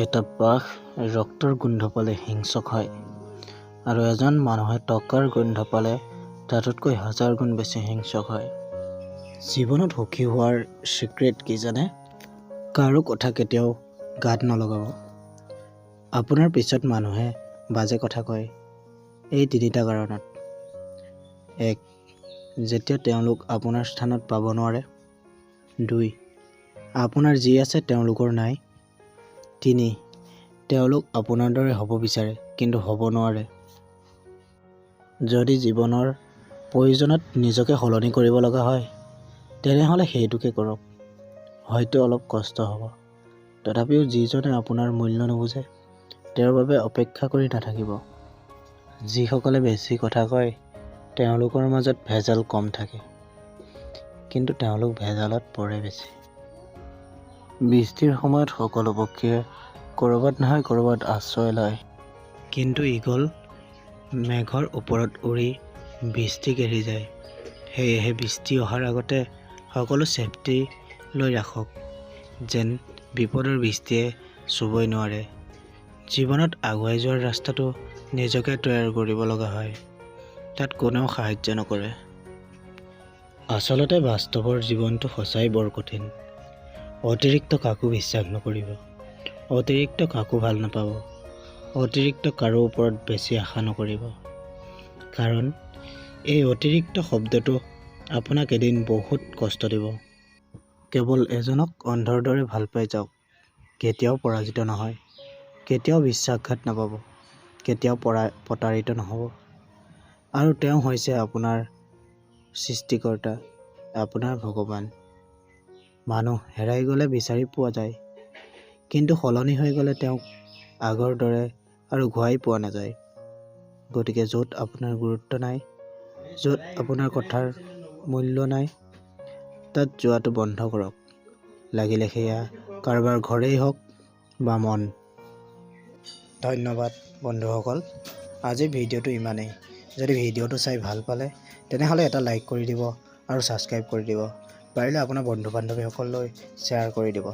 এটা বাঘ ৰক্তৰ গোন্ধ পালে হিংস্ৰ হয় আৰু এজন মানুহে টকাৰ গোন্ধ পালে তাতোতকৈ হাজাৰ গুণ বেছি হিংস্ৰ হয়। জীৱনত সুখী হোৱাৰ ছিক্ৰেট কি জানে? কাৰো কথা কেতিয়াও গাত নলগাব। আপোনাৰ পিছত মানুহে বাজে কথা কয় এই তিনিটা কাৰণত। এক, যেতিয়া তেওঁলোক আপোনাৰ স্থানত পাব নোৱাৰে। দুই, আপোনাৰ যি আছে তেওঁলোকৰ নাই। তিনি, তেওঁলোক আপোনাৰ দৰে হ'ব বিচাৰে, কিন্তু হ'ব নোৱাৰে। যদি জীৱনৰ প্ৰয়োজনত নিজকে সলনি কৰিব লগা হয়, তেনেহ'লে সেইটোকে কৰক। হয়তো অলপ কষ্ট হ'ব, তথাপিও যিজনে আপোনাৰ মূল্য নুবুজে, তেওঁৰ বাবে অপেক্ষা কৰি নাথাকিব। যিসকলে বেছি কথা কয়, তেওঁলোকৰ মাজত ভেজাল কম থাকে, কিন্তু তেওঁলোক ভেজালত পৰে বেছি। বৃষ্টিৰ সময়ত সকলো পক্ষীয়ে ক'ৰবাত নহয় ক'ৰবাত আশ্ৰয় লয়, কিন্তু ঈগল মেঘৰ ওপৰত উৰি বৃষ্টিক এৰি যায়। সেয়েহে বৃষ্টি অহাৰ আগতে সকলো ছেফটি লৈ ৰাখক, যেন বিপদৰ বৃষ্টিয়ে চুবই নোৱাৰে। জীৱনত আগুৱাই যোৱাৰ ৰাস্তাটো নিজকে তৈয়াৰ কৰিব লগা হয়, তাত কোনেও সাহায্য নকৰে। আচলতে বাস্তৱৰ জীৱনটো সঁচাই বৰ কঠিন। অতিৰিক্ত কাকো বিশ্বাস নকৰিব, অতিৰিক্ত কাকো ভাল নাপাব, অতিৰিক্ত কাৰো ওপৰত বেছি আশা নকৰিব, কাৰণ এই অতিৰিক্ত শব্দটো আপোনাক এদিন বহুত কষ্ট দিব। কেৱল এজনক অন্ধৰ দৰে ভাল পাই যাওক, কেতিয়াও পৰাজিত নহয়, কেতিয়াও বিশ্বাসঘাত নাপাব, কেতিয়াও প্ৰতাৰিত নহ'ব। আৰু তেওঁ হৈছে আপোনাৰ সৃষ্টিকৰ্তা, আপোনাৰ ভগৱান। মানুহ হেৰাই গ'লে বিচাৰি পোৱা যায়, কিন্তু সলনি হৈ গ'লে তেওঁক আগৰ দৰে আৰু ঘূৰাই পোৱা নাযায়। গতিকে য'ত আপোনাৰ গুৰুত্ব নাই, য'ত আপোনাৰ কথাৰ মূল্য নাই, তাত যোৱাটো বন্ধ কৰক, লাগিলে সেয়া কাৰোবাৰ ঘৰেই হওক বা মন। ধন্যবাদ বন্ধুসকল, আজিৰ ভিডিঅ'টো ইমানেই। যদি ভিডিঅ'টো চাই ভাল পালে, তেনেহ'লে এটা লাইক কৰি দিব আৰু ছাবস্ক্ৰাইব কৰি দিব। পাৰিলে আপোনাৰ বন্ধু বান্ধৱীসকললৈ শ্বেয়াৰ কৰি দিব।